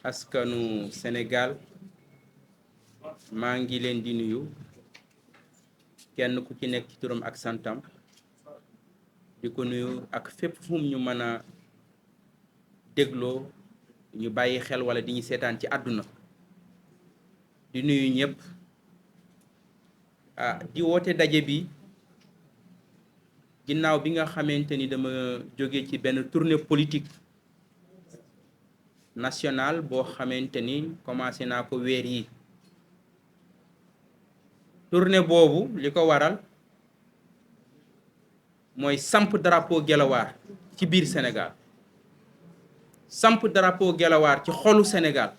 askanu Sénégal maa ngi leen di nuyu kenn ku ci nekk ci turam ak santam di ko nuyu ak fépp fu ñu mën a dégloo ñu bàyyi xel wala di ñu seetaan ci àdduna di nuyu ñëpp di woote daje bi ginnaaw bi nga xamante ni dama jóge ci benn tournée politique nationale boo xamante ni commencé naa ko weer yi tournée boobu li ko waral mooy samp drapeau Guelwaar ci biir Sénégal samp drapeau Guelwaar ci xolu Sénégal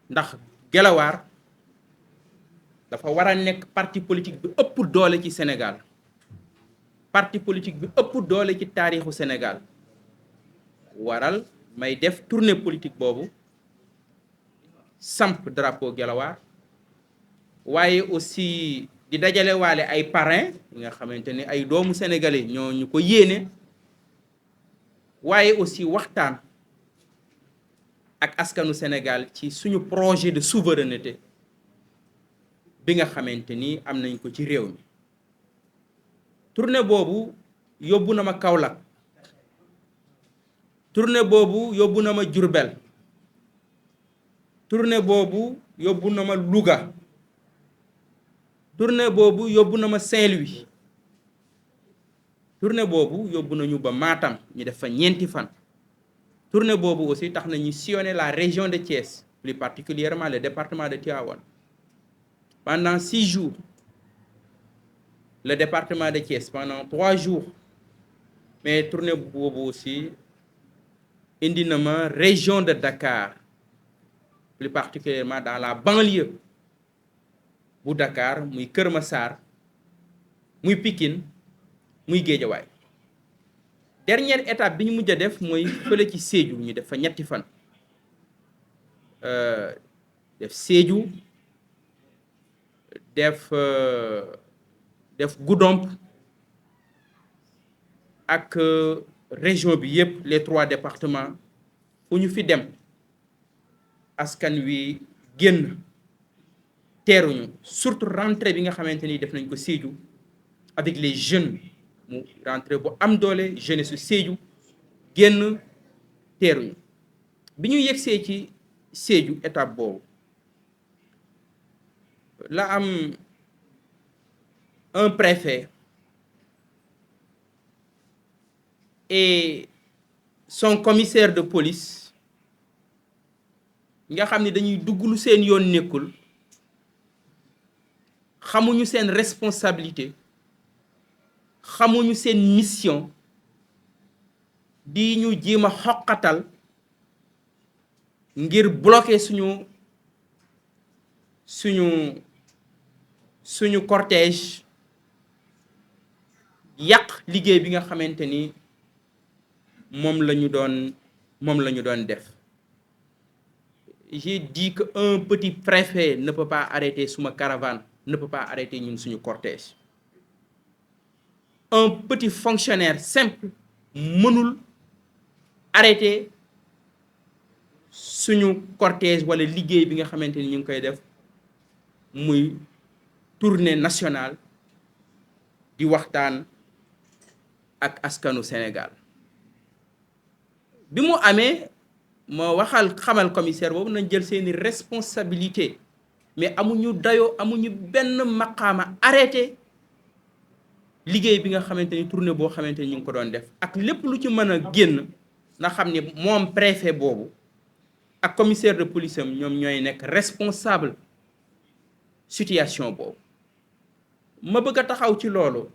ndax Guelwaar dafa war a nekk parti politique bi ëpp doole ci Sénégal parti politique bi ëpp doole ci taarixu Sénégal waral may def tournée politique boobu samp drapeau Guelwaar waaye aussi di dajale waale ay parrains yi nga xamante ni ay doomu sénégalais ñoo ñu ko yéene waaye aussi waxtaan ak askanu Sénégal ci suñu projet de souveraineté bi nga xamante ni am nañ ko ci réew mi tournée boobu yóbbu na ma Kaolack tournée boobu yóbbu na ma Diourbel tournée boobu yóbbu na ma Louga tournée boobu yóbbu na ma Saint-Louis tournée boobu yóbbu nañu ba Matam ñu def fa ñeenti fan tournée boobu aussi tax na ñu sillonner la région de Thiès plus particulièrement le département de Tivaouane pendant 6 jours le département de Thiès pendant 3 jours mais tournée boobu aussi indi na ma région de Dakar plus particulièrement dans la banlieue bu Dakar muy Kër Massar muy Pikine muy Guédiawaye dernière étape bi ñu mujj a def mooy fële ci Sédhiou ñu def fa ñetti fan def Sédhiou def Goudomp ak région bi yëpp les 3 départements fu ñu fi dem askan wi génn teeruñu surtout rentrée bi nga xamante ni def nañ ko Sédhiou avec les jeunes mu rentrée bu am doole jeunesse su Sédhiou génn teeruñu bi ñu yegsee ci Sédhiou étape boobu la am un préfet et son commissaire de police nga xam ne dañuy dugg lu seen yoon nekkul xamuñu seen responsabilité xamuñu seen mission di ñu jéem a xoqatal ngir bloquer suñu cortège yàq liggéey bi nga xamante ni moom la ñu doon def. J'ai dit que un petit préfet ne peut pas arrêter suma caravane, ne peut pas arrêter ñun suñu cortège. Un petit fonctionnaire simple mënul arrêter suñu cortège wala liggéey bi nga xamante ni ñu ngi koy def muy tournée nationale di waxtaan ak askanu Sénégal. bi mu amee ma xamal commissaire boobu nañ jël seeni responsabilité mais amuñu dayoo amuñu benn maqaama arrêté liggéey bi nga xamante ni tournée boo xamante ni ñu ngi ko doon def ak lépp lu ci mën a génn na xam ne moom préfet boobu ak commissaire de police am ñoom ñooy nekk responsable situation boobu ma bëgg a taxaw ci loolu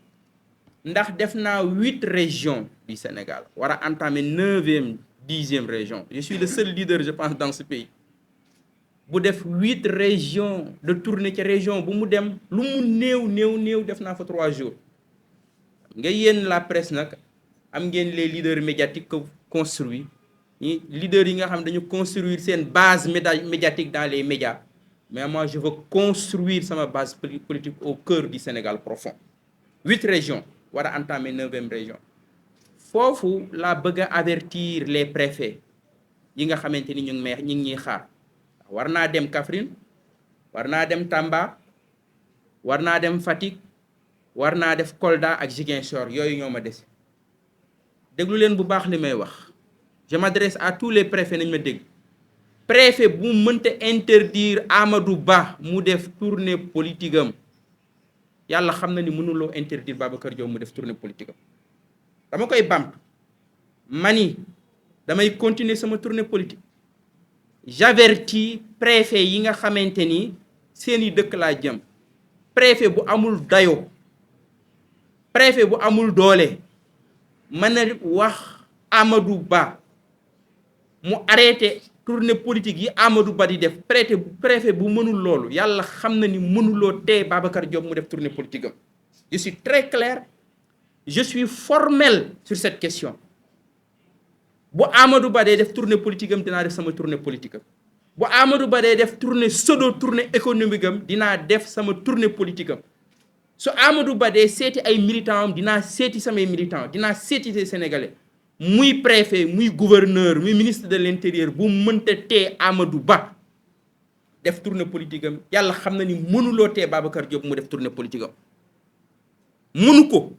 ndax def naa 8 régions du Sénégal war a entamer 9e 10e région je suis le seul leader je pense dans ce pays bu def 8 régions de tournée ci région bu mu dem lu mu néew def naa fa 3 jours nga yéen la presse nag am ngeen les leaders médiatiques que construit ñi leaders yi nga xam dañu construire seen base médiatique dans les médias mais moi je veux construire sama base politique au cœur du Sénégal profond 8 régions war a entamer 9e région foofu laa bëgg a avertir les préfets yi nga xamante ni ñu ngi ñuy xaar war naa dem Kaffrine war naa dem Tamba war naa dem Fatick war naa def Kolda ak Ziguinchor yooyu ñoo ma dese déglu leen bu baax li may wax je m'adresse à tous les préfets nañ ma dégg préfet bu mënta interdire Amadou Ba mu def tournée politique am yàlla xam na ni mënuloo interdire Babacar Diop mu def tournée politique am dama koy bamtu mani damay continuer sama tournée politique j'avertis préfet yi nga xamante ni seeni dëkk laa jëm préfet bu amul dayo préfet bu amul doole mën na wax Amadou Ba mu arrêté tournée politique yi Amadou Ba di def préfet bu mënul loolu yàlla xam na ni mënuloo tee Babacar Diop mu def tournée politique am je suis très clair je suis formel sur cette question bu Amadou Ba dee def tournée politique am dinaa def sama tournée politique am bu Amadou Ba dee def tournée économique am dinaa def sama tournée politique am su Amadou Ba dee seeti ay militants am dinaa seeti samay militants dinaa seeti des Sénégalais muy préfet muy gouverneur muy ministre de l'intérieur bu mënta tee Amadou Ba def tournée politique am yàlla xam na ni mënuloo tee Babacar Diop mu def tournée politique am mënu ko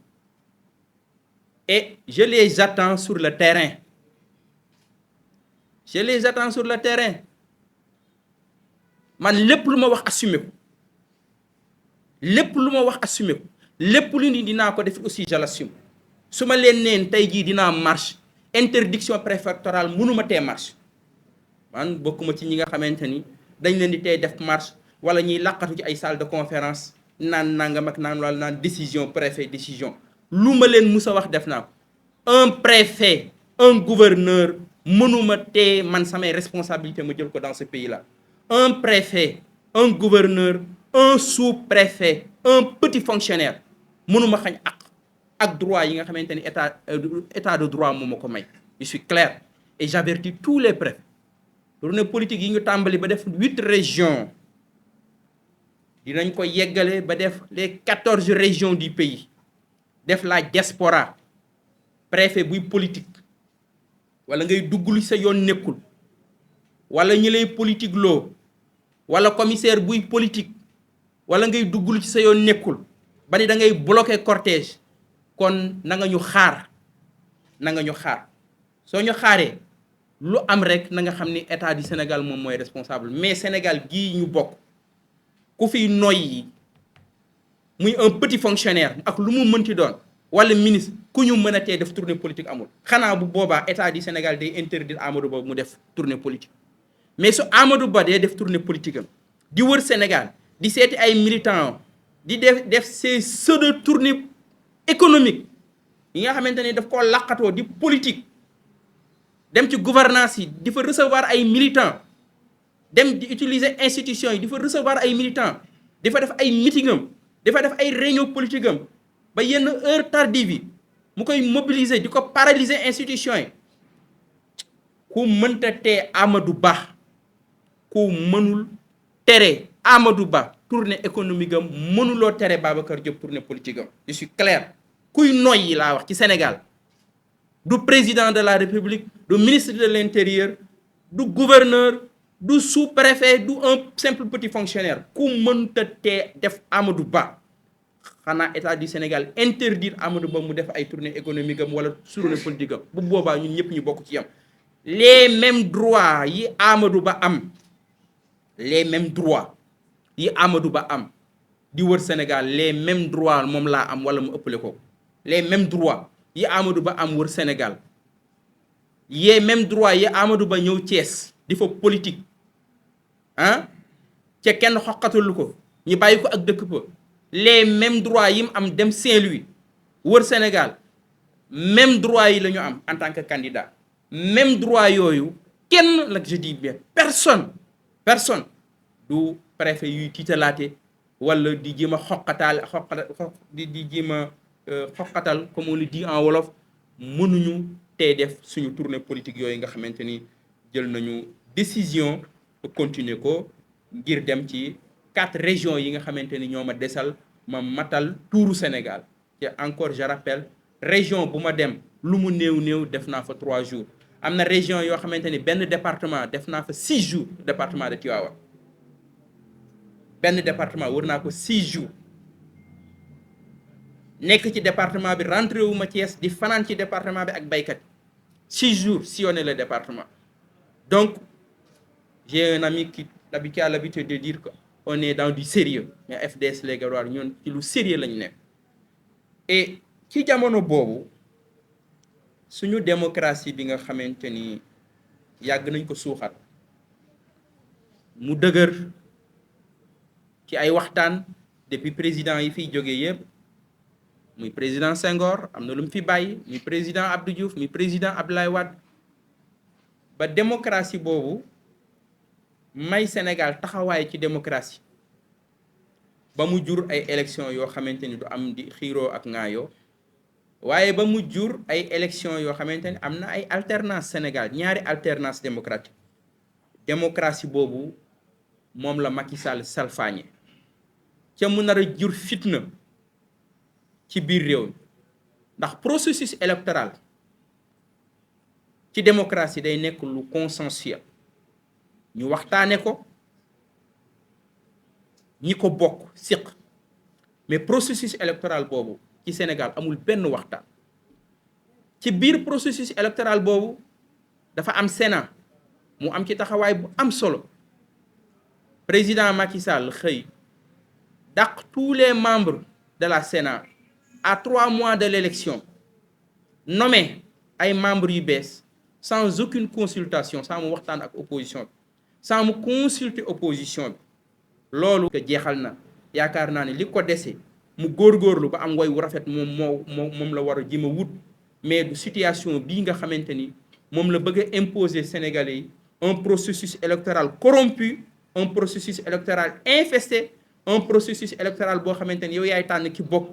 et je les attends sur le terrain man lépp lu ma wax assumé ko lépp lu ma wax assumé ko lépp lu ni dinaa ko def aussi je l'assume su ma leen neen tey jii dinaa marche interdiction préfectorale mënuma tee marche man bokkuma ci ñi nga xamante ni dañ leen di tey def marche wala ñuy laqatu ci ay salle de conférence naan nangam ak naan wala naan décision préfet décision lu ma leen mus a wax def naa ko un préfet un gouverneur mënuma tee man samay responsabilité ma jël ko dans ce pays là un préfet un gouverneur un sous-préfet un petit fonctionnaire mënuma xañ ak droit yi nga xamante ni état de droit moo ma ko may je suis clair et j'avertis tous les préfets tournée politique yi ñu tàmbali ba def 8 régions dinañ ko yeggale ba def les 14 régions du pays def la diaspora préfet buy politique wala ngay dugglu sa yoon nekkul wala ñi lay politique loo wala commissaire buy politique wala ngay dugglu ci sa yoon nekkul ba ni da ngay bloquer cortège kon na nga ñu xaar soo ñu xaaree lu am rek na nga xam ni état du Sénégal moom mooy responsable mais Sénégal gii ñu bokk ku fiy noyyi muy un petit fonctionnaire ak lu mu mënti doon wala ministre ku ñu mën a tee def tournée politique amul xanaa bu boobaa état du Sénégal day interdire Amadou Ba mu def tournée politique mais su Amadou Ba dee def tournée politique am di wër Sénégal di seeti ay militants di def ces pseudo tournée économique yi nga xamante ni daf koo laqatoo di politique dem ci gouvernance yi di fa recevoir ay militants dem di utiliser institutions yi di fa recevoir ay militants di fa def ay meeting am di fa def ay réunion politique am ba yenn heure tardive yi mu koy mobiliser di ko paralyser institutions yi ku mënta tee Amadou Ba ku mënul tere Amadou Ba tournée économique am mënuloo tere Babacar Diop tournée politique am je suis clair kuy noyyi laa wax ci Sénégal du président de la République du ministre de l'Intérieur du gouverneur du sous-préfet du un simple petit fonctionnaire ku mënta tee def Amadou Ba xanaa état du Sénégal interdire Amadou Ba mu def ay tournée économique am wala tournée politique am bu boobaa ñun ñëpp ñu bokk ci yam les mêmes droits yi Amadou Ba am les mêmes droits yi Amadou Ba am di wër Sénégal les mêmes droits moom laa am wala mu ëppale ko les mêmes droits yi Amadou Ba am wër Sénégal les mêmes droits yi Amadou Ba ñëw Thiès di fa politique ah ca kenn xoqatul ko ñu bàyyi ko ak dëkk ba les mêmes droits yi mu am dem Saint-Louis wër Sénégal même droits yi la ñu am en tant que candidat même droit yooyu kenn la je dis bien personne du préfet yuy tiitalaate wala di jéem a di jéem a xoqatal comme on le dit en wolof mënuñu tey def suñu tournée politique yooyu nga xamante ni jël nañu décision continuer ko ngir dem ci 4 régions yi nga xamante ni ñoo ma desal ma matal tuuru Sénégal te encore je rappelle région bu ma dem lu mu néew def naa fa 3 jours am na région yoo xamante ni benn département def naa fa 6 jours département de Tivaouane benn département wër naa ko 6 jours nekk ci département bi rentré wu ma Thiès di fanaan ci département bi ak baykat 6 jours sillonner le département. Donc j'ai un ami qui a l'habitude de dire que on est dans du sérieux, mais FDS Les Guelwaar ñun ci lu sérieux lañu nekk. Et ci jamono boobu suñu démocratie bi nga xamante ni yàgg nañ ko suuxat mu dëgër ci ay waxtaan depuis président yi fiy jógee yëpp muy président Senghor am na lu mu fi bàyyi muy président Abdou Diouf muy président Abdoulaye Wade ba démocratie boobu may Sénégal taxawaay ci démocratie ba mu jur ay élections yoo xamante ni du am di xiiroo ak ŋaayoo waaye ba mu jur ay élections yoo xamante ni am na ay alternance Sénégal ñaari alternance démocratie boobu moom la Macky Sall salfaañe ca mu nar a jur fitna ci biir réew mi ndax processus électoral ci démocratie day nekk lu consensuel ñu waxtaane ko ñi ko bokk siq mais processus électoral boobu ci Sénégal amul benn waxtaan ci biir processus électoral boobu dafa am Sénat mu am ci taxawaay bu am solo président Macky Sall xëy dàq tous les membres de la Sénat à 3 mois de l'élection nommé ay membres yu bees sans aucune consultation sans mu waxtaan ak opposition bi sans mu consulter opposition bi loolu que jeexal na yaakaar naa ne li ko dese mu góorgóorlu ba am woy wu rafet moom la war a ji ma wut mais du situation bii nga xamante ni moom la bëgg a imposer Sénégalais yi un processus électoral corrompu un processus électoral infesté un processus électoral boo xamante ni yow yaay tànn ki bokk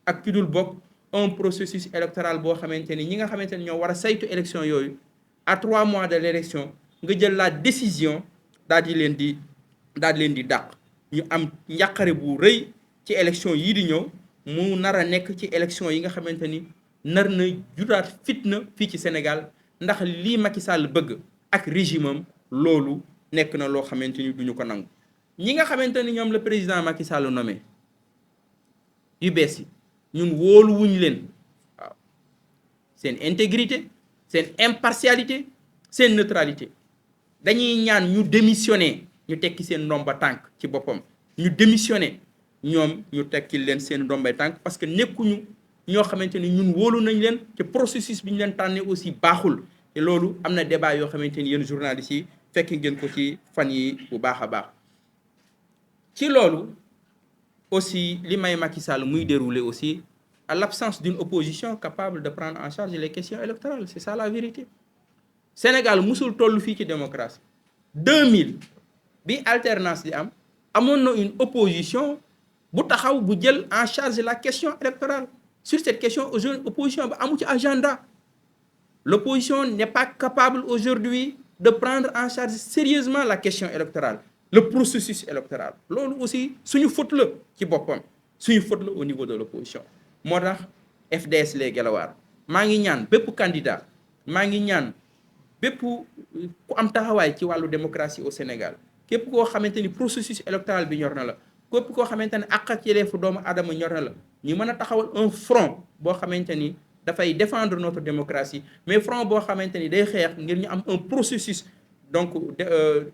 ak ki dul bokk un processus électoral boo xamante ni ñi nga xamante ni ñoo war a saytu élection yooyu à 3 mois de l'élection nga jël la décision daal di leen di dàq ñu am njàqare bu rëy ci élection yii di ñëw mu nar a nekk ci élection yi nga xamante ni nar na juraat fitna fii ci Sénégal ndax lii Macky Sall bëgg ak régime am loolu nekk na loo xamante ni duñu ko nangu ñi nga xamante ni ñoom la président Macky Sall nommé yu bees yi ñun wóolu wuñ leen waaw seen intégrité seen impartialité seen neutralité dañuy ñaan ñu démissionner ñu tekki seen ndomba tànk ci boppam ñu démissionner ñoom ñu tekki leen seen ndombay tànk parce que nekkuñu ñoo xamante ni ñun wóolu nañ leen te processus bi ñu leen tànnee aussi baaxul te loolu am na débat yoo xamante ni yéen journalistes yi fekk ngeen ko ci fan yi bu baax a baax ci loolu aussi li may Macky Sall muy dérouler aussi à l'absence d'une opposition capable de prendre en charge les questions électorales c'est ça la vérité Sénégal musul toll fii ci démocratie 2000 bi alternance di am amoon na une opposition bu taxaw bu jël en charge la question électorale sur cette question aujourd'hui opposition bi amu ci agenda l'opposition n'est pas capable aujourd'hui de prendre en charge sérieusement la question électorale le processus électoral loolu aussi suñu faute la ci boppam suñu faute la au niveau de l'opposition moo tax FDS Les Guelwaar maa ngi ñaan bépp candidat maa ngi ñaan bépp ku am taxawaay ci wàllu démocratie au Sénégal képp koo xamante ni processus électoral bi ñor na la képp koo xamante ne àq ak yelleefu doomu aadama ñor na la ñu mën a taxawal un front boo xamante ni dafay défendre notre démocratie mais front boo xamante ni day xeex ngir ñu am un processus donc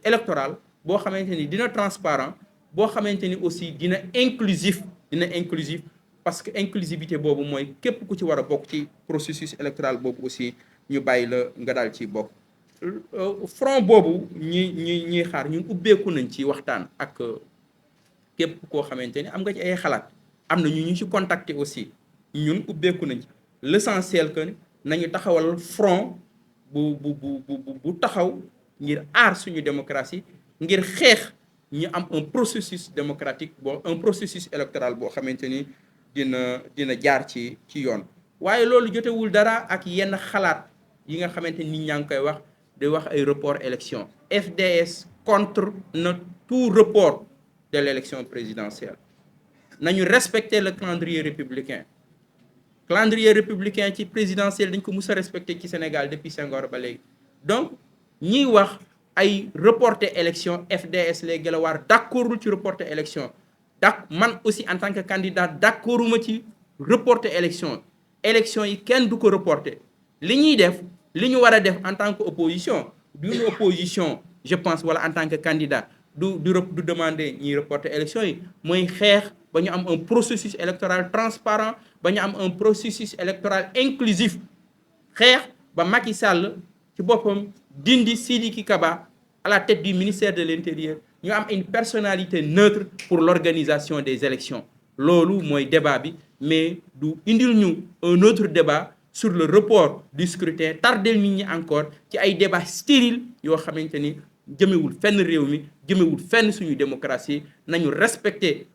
électoral boo xamante ni dina transparent boo xamante ni aussi dina inclusif parce que inclusivité boobu mooy képp ku ci war a bokk ci processus électoral boobu aussi ñu bàyyi la nga daal ci bokk front boobu ñuy xaar ñun ubbeeku nañ ci waxtaan ak képp koo xamante ni am nga ci ay xalaat am na ñu ci contacter aussi ñun ubbeeku nañ ci l'essentiel que nañu taxawal front bu taxaw ngir aar suñu démocratie ngir xeex ñu am un processus démocratique un processus électoral boo xamante ni dina jaar ci yoon waaye loolu jotewul dara ak yenn xalaat yi nga xamante ni nit ñaa ngi koy wax di wax ay report élection FDS contre na tout report de l'élection présidentielle nañu respecter le calendrier républicain ci présidentiel dañ ko mus a respecter ci Sénégal depuis Senghor ba léegi donc ñiy wax ay reporter élection FDS les Guelwaar d'accordul ci reporter élection man aussi en tant que candidat d'accorduma ci reporter élection yi kenn du ko reporter li ñuy def li ñu war a def en tant que opposition d'une opposition je pense wala en tant que candidat du demander ñiy reporter élection yi mooy xeex ba ñu am un processus électoral transparent ba ñu am un processus électoral inclusif xeex ba Macky Sall ci boppam dindi Sidiki Kaba à la tête du ministère de l'Intérieur ñu am une personnalité neutre pour l'organisation des élections loolu mooy débat bi mais du indil ñu un autre débat sur le report du scrutin tardel nit ñi encore ci ay débat stérile yoo xamante ni jëmewul fenn réew mi jëmewul fenn suñu démocratie. Nañu respecter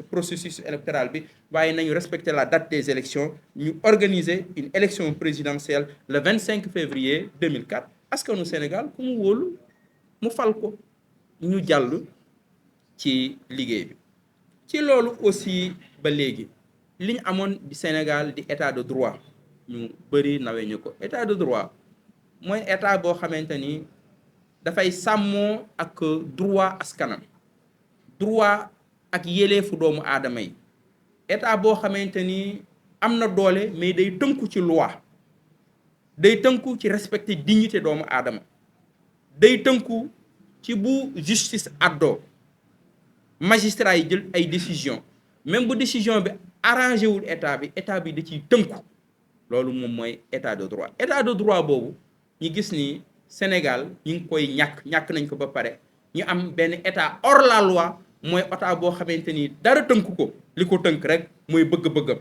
processus électoral bi waaye nañu respecter la date des élections ñu organiser une élection présidentielle le 25 février 2004 askanu Sénégal ku mu wóolu mu fal ko ñu jàll ci liggéey bi. ci loolu aussi ba léegi li ñu amoon di Sénégal di état de droit ñu bëri nawee ñu ko. État de droit mooy état boo xamante ni dafay sàmmoo ak droit askanam, droit ak yéleefu doomu aadama yi. État boo xamante ni am na doole mais day tënku ci loi, day tënku ci respecter dignité doomu aadama, day tënku ci bu justice àddoo magistrat yi jël ay décision même bu décision bi arrangé wul état bi da ciy tënku. Loolu moom mooy état de droit. État de droit boobu ñu gis ni Sénégal ñu ngi koy ñàkk nañ ko ba pare. ñu am benn état hors la loi mooy état boo xamante ni dara tënku ko, li ko tënk rek mooy bëgg-bëggam,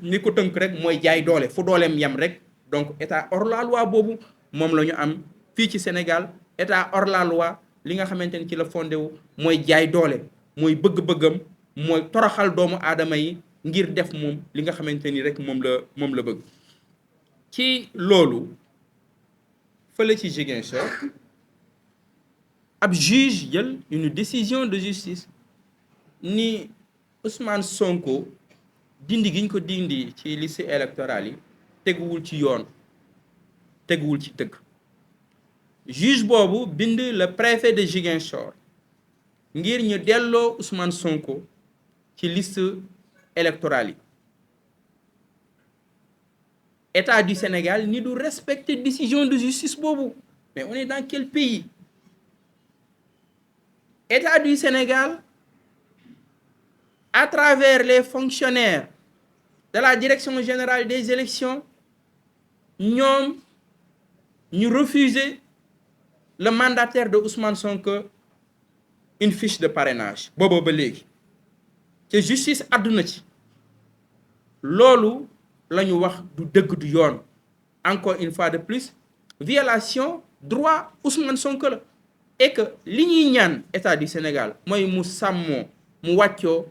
li ko tënk rek mooy jaay doole fu dooleem yem rek. Donc état hors la loi boobu moom la ñu am fii ci Sénégal. État hors la loi li nga xamante ni ci la fondé wu mooy jaay doole, mooy bëgg-bëggam, mooy toroxal doomu aadama yi ngir def moom li nga xamante ni rek moom la bëgg. ci loolu fële ci Ziguinchor ab juge jël une décision de justice ni Ousmane Sonko dindi giñ ko dindi ci liste électorale yi teguwul ci yoon, teguwul ci dëgg. Juge boobu bind le préfet de Ziguinchor ngir ñu delloo Ousmane Sonko ci liste électorale yi. État du Sénégal ni du respecter décision de justice boobu. Mais on est dans quel pays? État du Sénégal à travers les fonctionnaires de la direction générale des élections ñoom ñu refuser le mandataire de Ousmane Sonko une fiche de parrainage boobu ba léegi te justice àdduna ci. Loolu la ñu wax du dëgg du yoon. Encore une fois de plus violation droit Ousmane Sonko la. Et que li ñuy ñaan état du Sénégal mooy mu sàmmoo mu wàccoo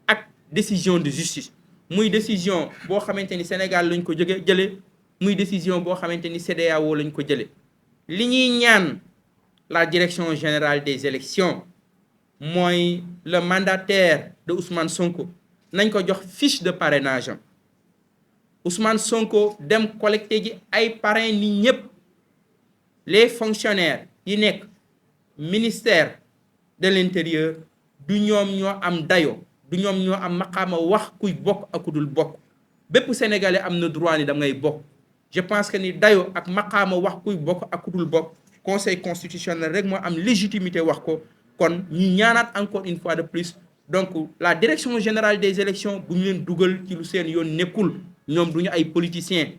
ak décision de justice, muy décision boo xamante ni Sénégal lañ ko jële muy décision boo xamante ni CEDEAO lañ ko jële. li ñuy ñaan la direction générale des élections mooy le mandataire de Ousmane Sonko nañ ko jox fiche de parrainage am. Ousmane Sonko dem collecté ji ay parrain ni ñëpp. Les fonctionnaires yi nekk ministère de l'intérieur du ñoom ñoo am dayo, du ñoom ñoo am maqaama wax kuy bokk ak ku dul bokk. bépp sénégalais am na droit ni da ngay bokk. Je pense que ni dayo ak maqaama wax kuy bokk ak ku dul bokk conseil constitutionnel rek moo am légitimité wax ko. kon ñu ñaanaat encore une fois de plus donc la direction générale des élections bu ñu leen dugal ci lu seen yoon nekkul. ñoom du ñu ay politiciens,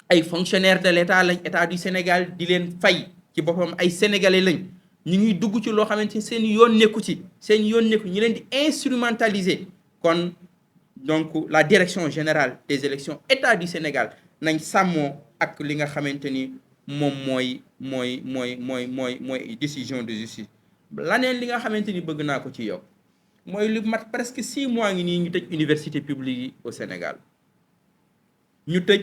ay fonctionnaires de l'État lañ. État du Sénégal di leen fay ci boppam ay sénégalais lañ. ñu ngi dugg ci loo xamante ni seen yoon nekku ci, seen yoon nekku ñu leen di instrumentaliser. kon donc la direction générale des élections État du Sénégal nañ sàmmoo ak li nga xamante ni moom mooy décision de justice. laneen li nga xamante ni bëgg naa ko ci yow mooy lu mat presque 6 mois ngi nii ñu tëj université publique yi au Sénégal. ñu tëj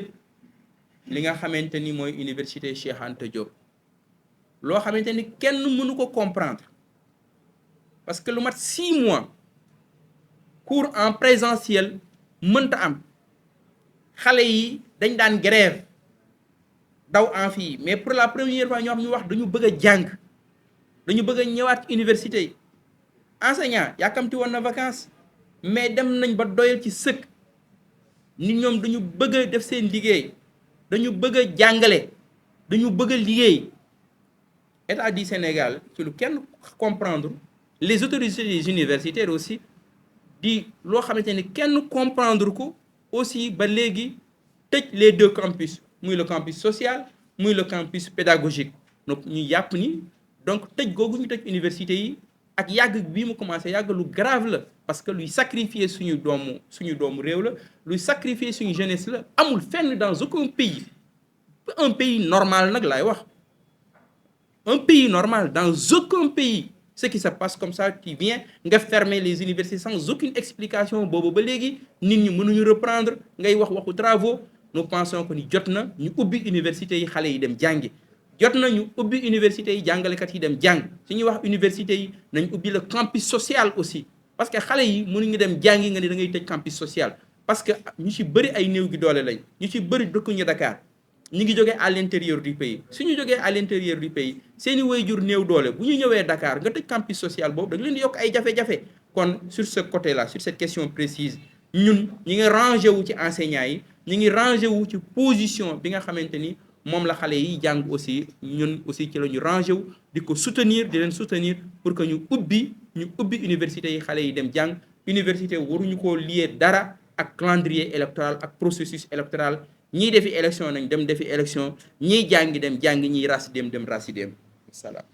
li nga xamante ni mooy université Cheikh Anta Diop. loo xamante ni kenn mënu ko comprendre parce que lu mat 6 mois cours en présentiel mënta am. xale yi dañ daan grève daw amphi yi mais pour la première fois ñoo xam ñu wax dañu bëgg a jàng dañu bëgg a ñëwaat université yi enseignant yàkkamti woon na vacances mais dem nañ ba doyal ci sëkk nit ñoom dañu bëgg a def seen liggéey dañu bëgg a jàngale dañu bëgg a liggéey état du Sénégal ci lu kenn comprendre les autorités des universitaires aussi di loo xamante ni kenn comprendre ko aussi ba léegi tëj les deux campus muy le campus social muy le campus pédagogique donc ñu yàpp ni donc tëj googu ñu tëj université yi ak yàgg bii mu commencé yàgg lu grave la parce que luy sacrifier suñu doomu réew la luy sacrifier suñu jeunesse la amul fenn dans aucun pays un pays normal nag laay wax un pays normal dans aucun pays ce qui se passe comme ça tu viens nga fermer les universités sans aucune explication boobu ba léegi nit ñi mënuñu reprendre ngay wax waxu travaux nous pensons que ni jot na ñu ubbi université yi xale yi dem jàngi jot na ñu ubbi université yi jàngalekat yi dem jàng su ñuy wax université yi nañ ubbi le campus social aussi parce que xale yi mënuñu dem jàngi nga ne da ngay tëj campus social parce que ñu ci bëri ay néew gi doole lañ ñu ci bëri dëkkuñu Dakar ñu ngi jógee à l'intérieur du pays suñu jógee à l'intérieur du pays seeni waajur néew doole bu ñu ñëwee Dakar nga tëj campus social boobu da nga leen di yokk ay jafe-jafe kon sur ce côté là sur cette question précise ñun ñi ngi rangé wu ci enseignants yi ñu ngi rangé wu ci position bi nga xamante ni moom la xale yi jàng aussi ñun aussi ci la ñu rangé wu di ko soutenir di leen soutenir pour que ñu ubbi université yi xale yi dem jàng université waruñu koo lié dara ak calendrier électoral ak processus électoral ñii defi élection nañ dem defi élection ñii jàngi dem jàngi ñiy rasi dem rasi dem salaam